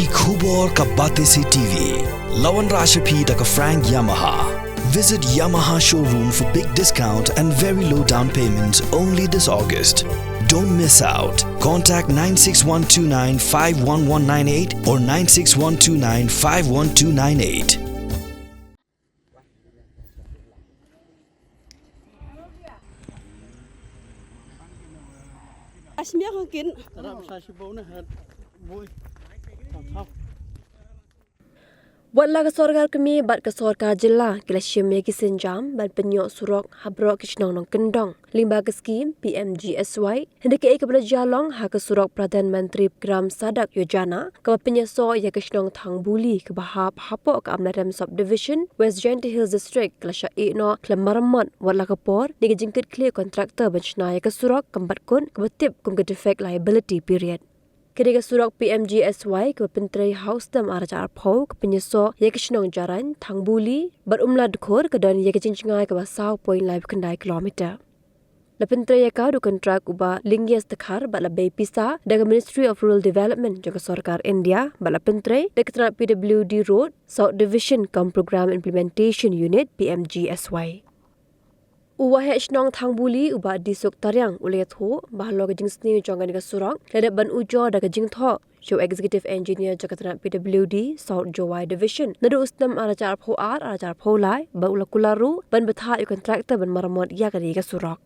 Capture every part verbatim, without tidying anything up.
Ki khubor ka Batesi T V. La wanrah sha phi da ka Frank Yamaha. Visit Yamaha showroom for big discount and very low down payment only this August. Don't miss out. Contact nine six one two nine five one one nine eight or nine six one two nine five one two nine eight. Wat la ka sorkar kmie bad ka sorkar jylla ki la shim ïa ki sienjam ban pynïoh surok ha baroh ki shnong nongkyndong lyngba ka skim P M G S Y. Hynda kaei kaba la jia long ha ka surok Pradhan Mantri Gram Sadak Yojana kaba pynïasoh ïa ka shnong Thangbuli kaba hap hapoh ka Amlarem Subdivision, West Jaintia Hills District, ka la shah ïeh noh khlem maramot wat la ka por, ne ka jingkitkhlieh kontraktor ban shna ïa ka surok kam pat kut, kaba tip kum ka defect liability period. Ka dei ka surok P M G S Y kaba pyntrei ha u snem ar hajar arphew, ka pynïasoh ïa ka shnong Jarain, Thangbuli bad Umladkhor, ka don ïa ka jingjngai kaba saw point lai khyndai kilometer. La pyntrei ïa ka da u kontrak u Bah Lingias Dkhar bad la bei pisa da ka Ministry of Rural Development jong ka sorkar India bad la pyntrei da ka tnat P W D Road South Division kum Program Implementation Unit, P M G S Y. U Waheh Shnong Thangbuli u Bah Disuk Tariang u la ïathuh ba halor ka jingsniew jong kane ka surok la dep ban ujor da ka jingthoh sha u Executive Engineer jong ka tnat P W D South Jowai Division naduh u snem ar hajar arphew ar, ar hajar arphew lai, bad u la kular ruh ban bthah ïa u kontraktor ban maramot ïa kane ka surok.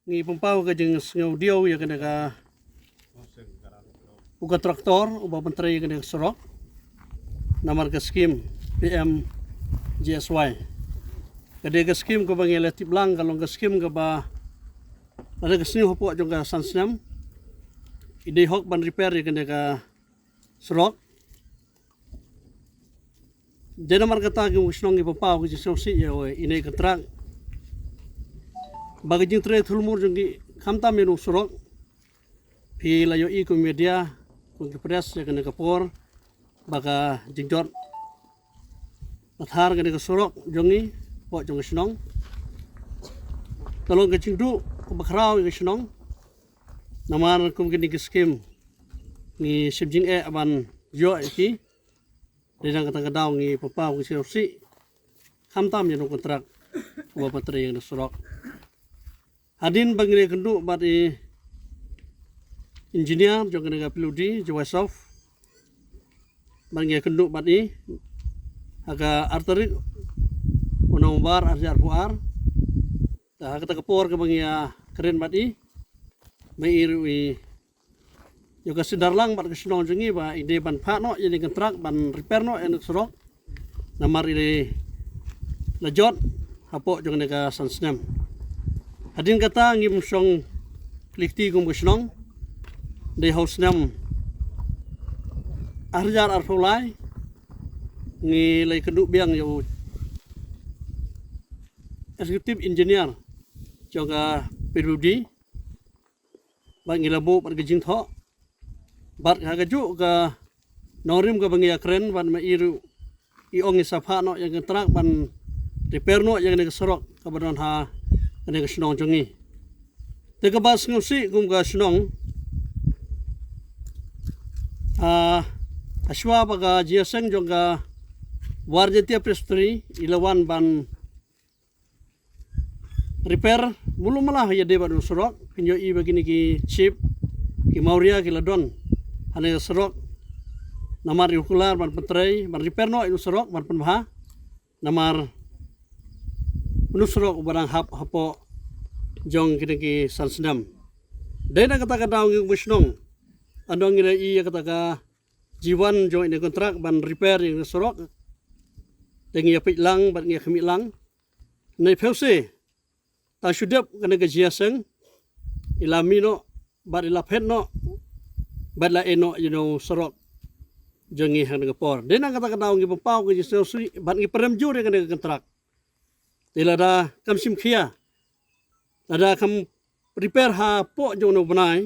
Ngi pynpaw ka jingsngewdiaw ïa kane ka, u kontraktor uba pyntrei ïa kane ka surok namar ka skim P M G S Y. Ka dei ka skim kaba ngi la tip lang, ka long ka skim kaba lada ka sniew hapoh jong ka san snem i dei hok ban repair ïa kane ka surok. Dei namar kata ki shnong ki pynpaw ki jingsngewsih ïa ine i kontrak ba ka jingtrei thulmur jong ki khamtam ïa une u surok. Phi la ïohi kum media, kum ki press ïa kane ka por ba ka jingjot pathar kane ka surok jong ngi hapoh jong ka shnong. Ka long ka jingduh kaba khraw ïa ka shnong. Namar kum kine ki skim ngi shim jingeh ban ïoh ïa ki. Dei na kata ka daw ngi pynpaw ki jingsngewsih khamtam ïa une u kontrak uba pyntrei ïa une u surok. Hadien ba ngi la ïakynduh bad i engineer jong kane ka P W D Jowai South, ba ngi ïakynduh bad i ha ka ar tarik u November ar hajar arphew ar. Te ha kata ka por kaba ngi ïakren bad i, ba i ruh i ïoh ka sdang lang bad ka shnong jong ngi ba i dei ban phah noh ïa une u kontrak ban repair noh ïa une u surok. Namar i dei la jot hapoh jong kane ka san snem. Hadien kata ngim shong khlei kti kum ka shnong. Dei ha u snem ar hajar arphew lai ngi la ïakynduh biang ïa u executive engineer jong ka P W D. Bad ngi la buh bad ka jingthoh bad ha kajuh ka nongrim kaba ngi ïakren bad ma i ruh i ong i sa phah noh ïa ka kontrak ban repair noh ïa kane ka surok kaba don ha kane ka shnong jong ngi. Te kaba sngewsih kum ka shnong, ah, hashwa ba ka jingïaseng jong ka War Jaintia Presbytery i la wan ban repair mulu mala ïadei bad une u surok. Phin ïohi ba kine ki chip ki mawria ki la don ha une u surok namar ïa u kular ban pyntrei ban repair noh ïa une u surok ban pynbha namar une u surok uba dang hap hapoh jong kine ki san snem. Dei na kata ka daw ngi kum ka shnong, ynda ngi la ïohi ïa kata ka jingwan jong ine i kontrak ban repair ïa une u surok, te ngi ïapeit lang bad ngi ïakhmih lang. Hynrei phi ïohi tang shu dep kane ka jingïaseng i la mih noh bad i la phet noh bad la ïehnoh ïa une u surok jong ngi ha kane ka por. Dei na kata ka daw ngi pynpaw ka jingsngewsih bad ngi pynrem jur ïa kane ka kontrak. Te lada kam shim khia, lada kam repair hapoh jong une u bnai,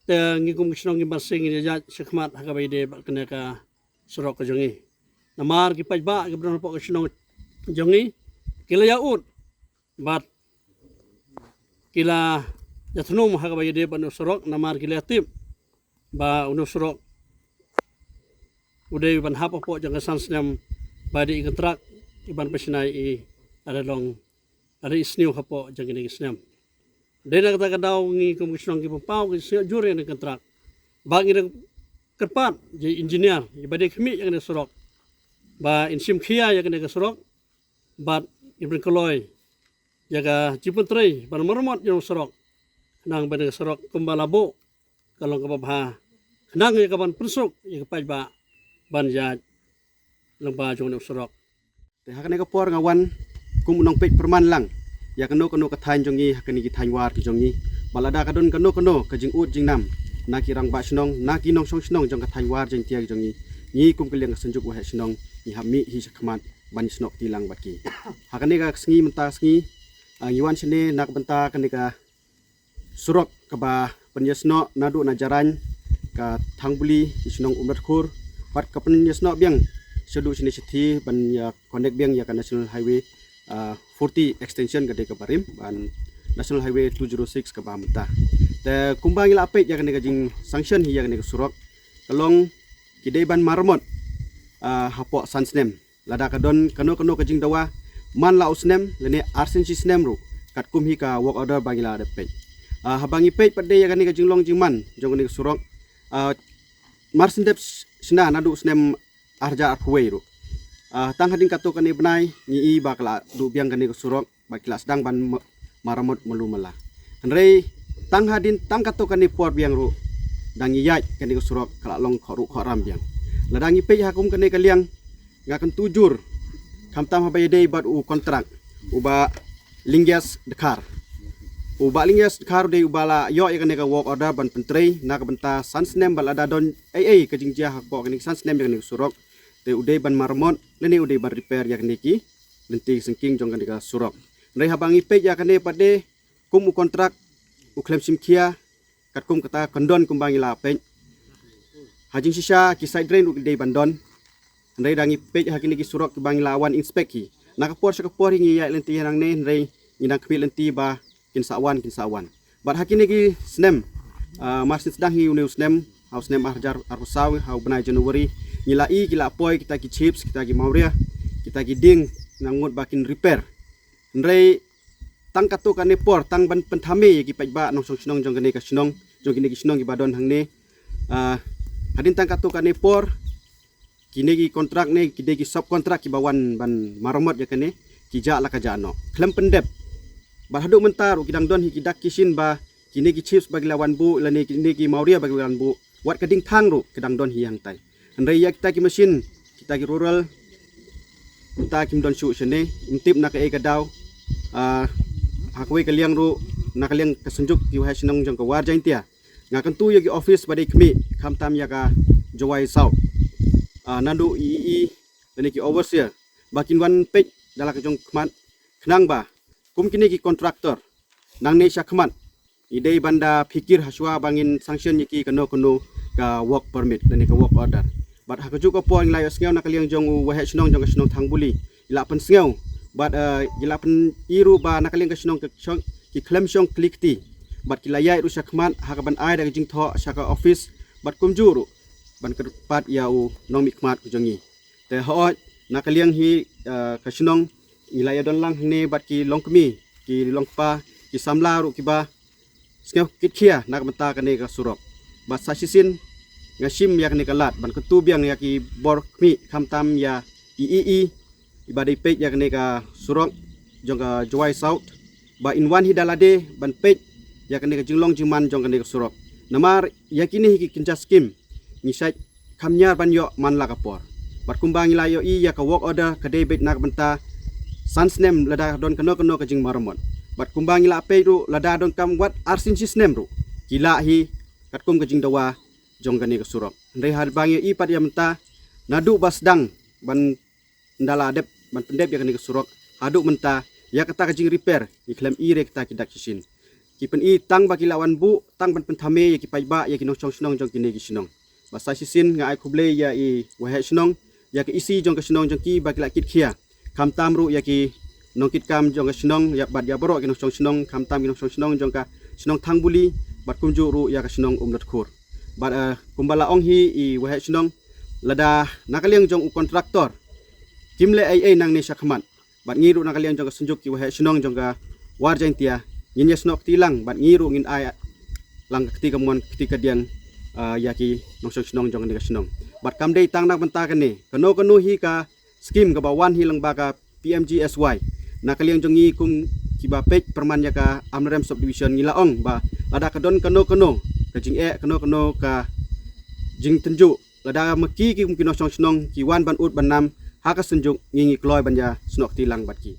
te ngi kum ka shnong ngi ban sing ïa ïaid shakhmat ha kaba ïadei bad kane ka surok ka jong ngi. Namar ki paidbah kiba don hapoh ka shnong jong ngi ki la ïa ud bad ki la ïa thnum ha kaba ïadei bad une u surok, namar ki la ïa tip ba une u surok u dei ban hap hapoh jong ka san snem ba dei i kontrak i ban pynshna ïa i, lada long, lada i sniew hapoh jong kine ki snem. Dei na kata ka daw ngi kum ka shnong ngi pynpaw ka jingsngewsih jur ïa kane ka kontrak. Ba ngi dang kyrpad ïa i engineer iba dei khmih ïa kane ka surok ba in shim khia ïa kane ka surok bad in pynkloi ïa ka jingpyntrei ban maramot ïa une u surok. Khnang ba kane ka surok kumba la buh ka long kaba bha, khnang ïa ka ban pynsuk ïa ka paidbah ban ïaid lyngba jong une u surok. Te ha kane ka por nga wan kum u nongpeit pyrman lang ïa kano kano ka thaiñ jong ngi ha kine ki thaiñ war ki jong ngi. Ba lada ka don kano kano ka jingud jingnam na ki rangbah shnong, na ki nongshong shnong jong ka thaiñ war Jaiñtia ki jong ngi, ngi kum ka liang ka Synjuk Waheh Shnong ngi hap mih hi shakhmat ban ïasnoh kti lang bad ki. Ha kane ka sngi mynta ka sngi, ah, ngi wan shane na ka bynta kane ka surok kaba pynïasnoh naduh na Jarain ka Thangbuli ki shnong Umlatkhur, bad ka pynïasnoh biang shaduh shane shathie ban ïa connect biang ïa ka National Highway, ah, forty extension ka dei kaba rim, ban National Highway two zero six kaba mynta. Te kumba ngi la peit ïa kane ka jingsanction hi ïa kane ka surok, ka long ki dei ban maramot, ah, hapoh san snem. Lada ka don kano kano ka jingdawa man la u snem lane arsien shi snem ruh, katkum hi ka work order ba ngi la dep peit. Ah, haba ngi peit pat de ïa kane ka jinglong jingman jong kane ka surok, ah, mar shen dep shna naduh u snem ar hajar arphew wei ruh. Ah, tang hadien katto katne bnai ngi i ba ka la duh biang kane ka surok, ba ki la sdang ban ma-, maramot malu mala. Hynrei tang hadien tang katto katne por biang ruh, da ngi ïaid kane ka surok ka la long khohruh khohram biang. Lada ngi peit ha kum kane ka liang, nga kyntu jur, khamtam haba ïadei bad u kontrak u Bah Lingias Dkhar. U Bah Lingias Dkhar u dei uba la ïoh ïa kane ka work order ban pyntrei na ka bynta san snem, bad lada don ei ei ka jingjia hapoh kane ka san snem ïa kane ka surok, te u dei ban maramot lane u dei ban repair ïa kine ki lynti sengking jong kane ka surok. Hynrei haba ngi peit ïa kane pat de, kum u kontrak u khlem shim khia, katkum kata kan don kumba ngi la peit. Ha jingshisha ki side drain ruh ki dei ban don. Hynrei da ngi peit ha kine ki surok kiba ngi la wan inspect hi, na ka por sha ka por hi ngi ïaid lynti hangne, hynrei ngi dang khmih lynti ba kin sa wan, kin sa wan. Bad ha kine ki snem, ah, mar shen sdang hi une u snem, ha u snem ar hajar arphew saw, ha u bnai January, ngi la i ki la poi kita ki chips, kita ki mawria, kita ki dieng, na ngut ba kin repair. Hynrei tang katto katne por, tang ban pynthame ïa ki paidbah nongshong shnong jong kane ka shnong, jong kine ki shnong kiba don hangne. Ah, hadien tang katto katne por, kine ki kontrak ne ki dei ki sub kontrak kiba wan ban maramot ïa kane, ki jah la ka jah noh khlem pyndep. Bad haduh mynta ruh ki dang don hi ki dak ki shin ba kine ki chips ba ki la wan buh lane kine ki mawria ba ki la wan buh, wat ka ding thang ruh ki dang don hi hangtai. Hynrei ïa kita ki machine, kita ki rural, mynta kim don shuh shane, ym tip na kaei ka daw. Ah, ha kawei ka liang ruh, na ka liang ka Synjuk ki Waheh Shnong jong ka War Jaiñtia, nga kyntu ïa ki office ba dei khmih, khamtam ïa ka Jowai South, ah, naduh i i i lane ki overseer, ba kin wan peit da la ka jong khmat, khnang ba kum kine ki contractor, nangne shakhmat, i dei ban da phikir hashwa ba ngin sanction ïa ki kano kano ka work permit lane ka work order. Bad ha kajuh ka por ngi la ïohsngew na ka liang jong u Waheh Shnong jong ka shnong Thangbuli, i la pynsngew, bad, eh, i la pyn-i ruh ba na ka liang ka shnong ka shong, ki khlem shong kli kti, bad ki la ïaid ruh shakhmat ha kaban ai da ka jingthoh sha ka office, bad kumjuh ruh ban kyrpad ïa u nongmihkhmat ka jong ngi. Te hooid, na ka liang hi, eh, ka shnong, ngi la ïa don lang hangne bad ki longkmie, ki longkpa, ki samla ruh kiba sngew kit khia na ka bynta kane ka surok. Bad sa shisien nga shim ïa kane ka lad ban kyntu biang ïa ki bor khmih, khamtam ïa i i i iba dei peit ïa kane ka surok jong ka Jowai South, ba in wan hi da lade ban peit ïa kane ka jinglong jingman jong kane ka surok. Namar ïa kine hi ki kynja skim ngi shait kham ñiar ban ïoh man la ka por. Bad kumba ngi la ïohi ïa ka work order ka dei beit na ka bynta san snem lada don kano kano ka jingmaramot. Bad kumba ngi la peit ruh lada donkam wat arsien shi snem ruh ki lah hi katkum ka jingdawa jong kane ka surok. Hynrei haba ngi ïohi pat ïa mynta, naduh ba sdang ban ynda la dep ban pyndep ïa kane ka surok haduh mynta, ïa kata ka jingrepair ngi khlem i re kata ki dak shisien. Ki pyni tang ba ki la wan buh tang ban pynthame ïa ki paidbah, ïa ki nongshong shnong jong kine ki shnong. Bad sa shisien nga ai khublei ïa i waheh shnong, ïa ka EC jong ka shnong jong ki ba ki la kit khia, khamtam ruh ïa ki nongkitkam jong ka shnong, ïa bad ïa baroh ki nongshong shnong, khamtam ki nongshong shnong jong ka shnong Thangbuli bad kumjuh ruh ïa ka shnong Umlatkhur. Bad, eh, kumba la ong hi i waheh shnong, lada na ka liang jong u kontraktor kim leh ei ei nangne shakhmat, bad ngi ruh na ka liang jong ka Synjuk ki waheh shnong jong ka War Jaintia, ngin ïa snoh kti lang bad ngi ruh ngin ai lang ka kti kamon kti kadiang, ah, ïa ki nongshong shnong jong kane ka shnong. Bad kam dei tang na ka bynta kane, kano kano hi ka skim kaba wan hi lyngba ka PMGSY, na ka liang jong ngi kum kiba peit pyrman ïa ka Amlarem Subdivision, ngi la ong ba lada ka don kano kano ka jingeh, kano kano ka jingtynjuh, lada ma ki ki kum ki nongshong shnong ki wan ban ud ban nam ha ka Synjuk, ngi ngi kloi ban ïa snoh kti lang bad ki.